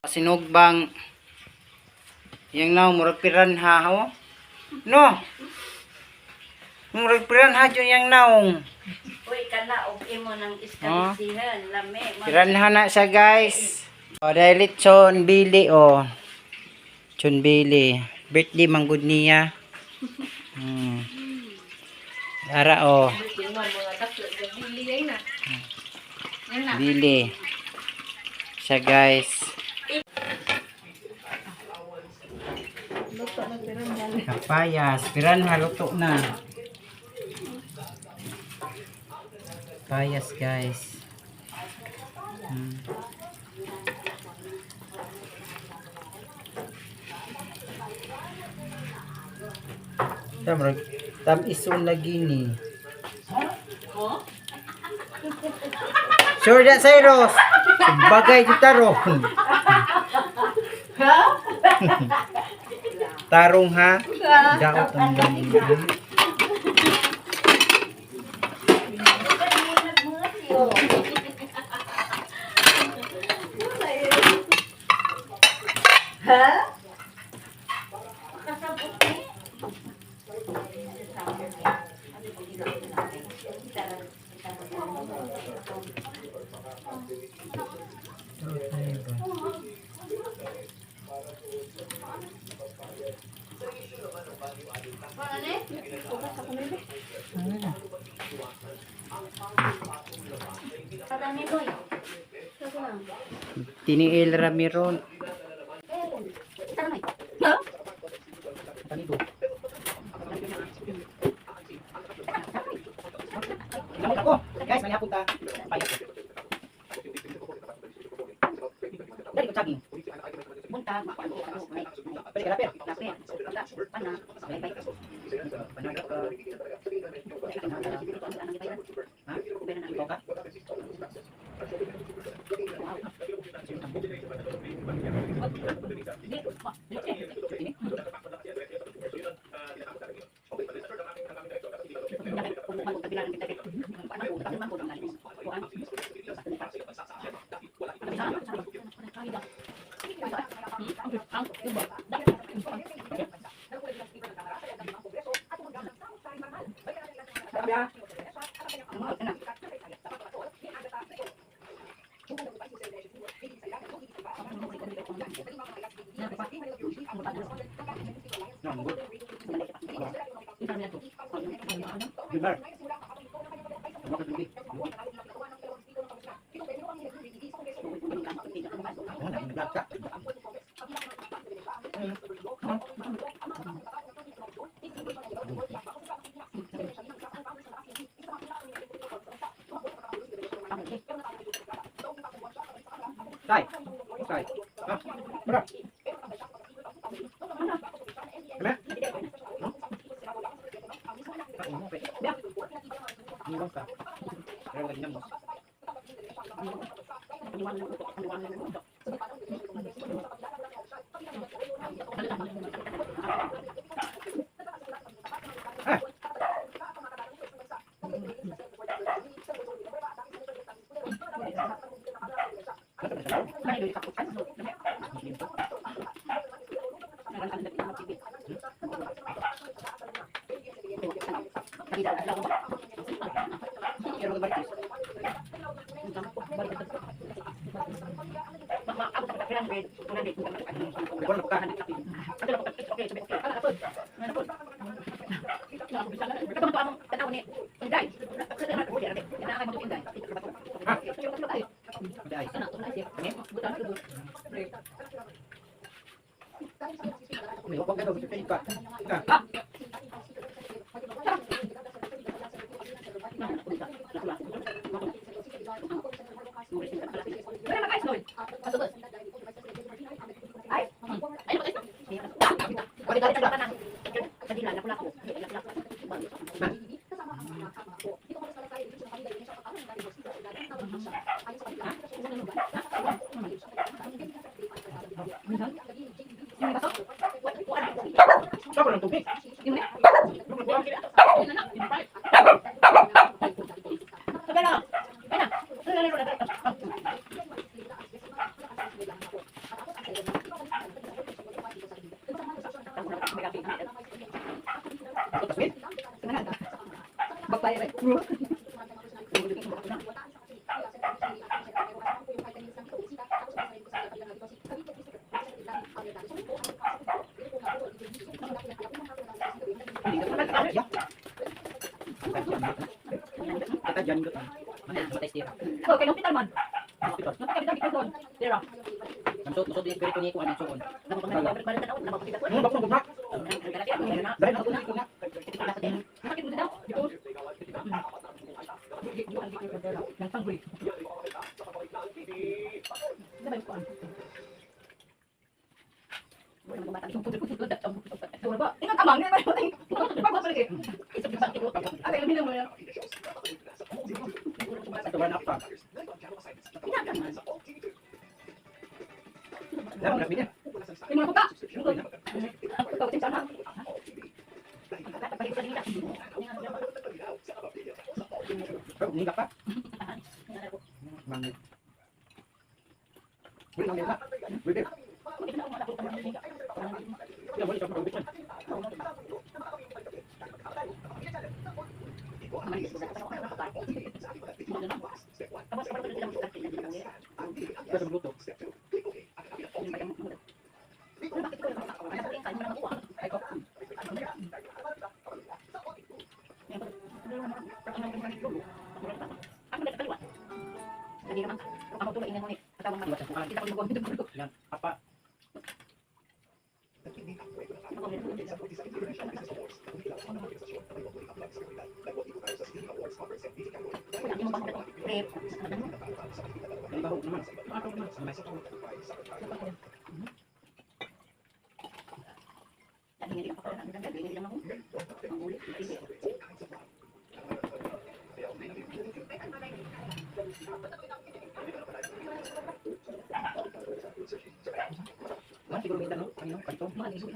Sinugbang yang naong murag piranha ho. No. Murag piranha jud yang naong. Uy, kana og imo ng iskabisihan, lami. Piranha na siya, guys. O, dahil litson bili o. Chon bili. Birthday manggod niya. Ara o. Bili. Siya, guys. Kapayas. Piranha luto na. Payas, guys. Tamrag tam ison lagi ni. Sure that, Cyrus. Bagay kita ron. Tarong ha. Daot ang galing. Makasabot ni. Daot na iba. Ano na? Padami boy. Tiniil Ramiron. Ako, guys, may hapunta. Payat. Dali ko saging. Buntag, ano, ano, may, Pwede ka lapir. lapir, pagka, pana, bay, bay. Ha? Ikaw ka? Ini? No, good. Good bar. Tay. Tay. Ha? Bra. Kami? No? Ah, okay. Ano ka? Pero wala din mo. Ah. Saan ng tubig? Ya. Kita dyan ko. Matay siya. Okay, nung pital man. Nagkabit doon. Dira. Namsot, musod din pero ni ko anong suon. Dahil ako na. Nakakit mo daw. Dito. Nang panghuli. Ingat amang, ay, mo yan. Ito ba na pa? Dapat na niya. Ay, mga puta. Pero ninga pa. Mangit. Wala nang na. Wala. Wala wala sa mga Kasi magluto. Ay ko. Yan, apa. Ay baho naman. Man siguro mindan no, ano kanto. Manggod.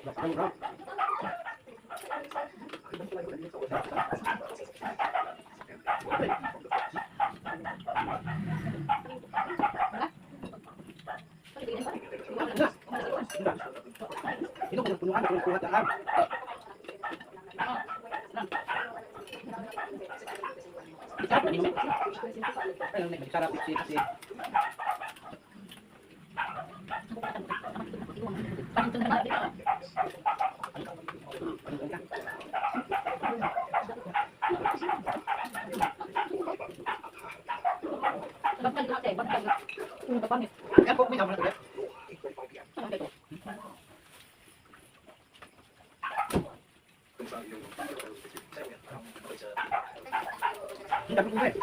Lakang ra. Ito kung punuan kung kuha daan. Sarap na nimo. Ay, ano, sarap si si. Ano ka? Yan po, may tama na ulit. Ang dami ko eh.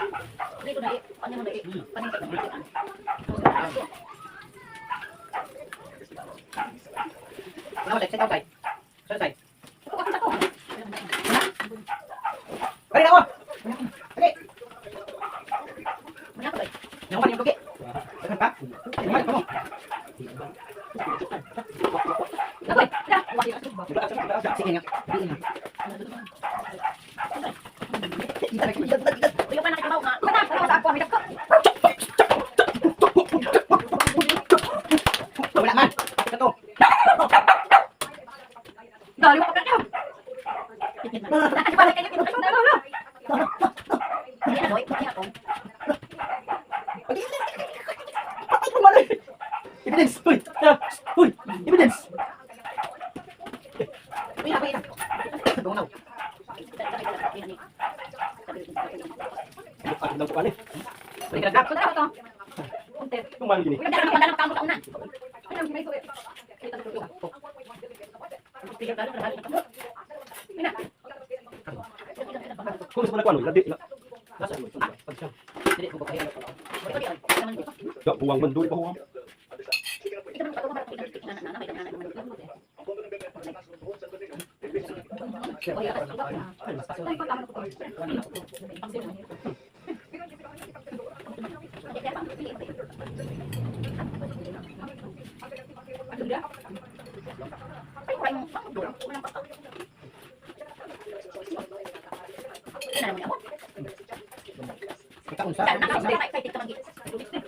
Ano, set outside. Set outside. Balik na ako. Dali. Nakuha niyo lugi. Daghan pa. Kumain pa mo. Sige nga. Sige nga. Wala man. Ito. Dali mo ka Evidence. Uy. Uy. Evidence. Uy, na, na. Dungaw. Ano daw sa Uy, dagdag. Kung man gini. Kung sa kuno, ladi la. Nasa ano ito? Pag siya. Dili ko kaya. Da buwang man duli pa huwang. Kita unsa?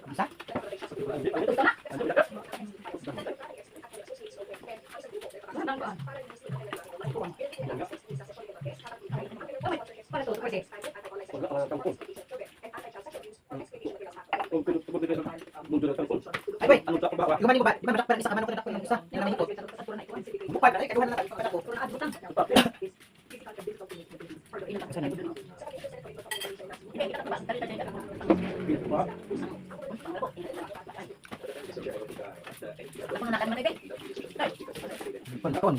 Unsa? Wala ka tangkol. Kung tungkol dito sa mundo ng tangkol. Ay, wait. Ano ta ba? Ikaw man ba? Di ba masakpan isa ka man ako na isa. Yan naman ito. Bukad ay kaduhan na lang ako. Saan na? Ba? Kon kon.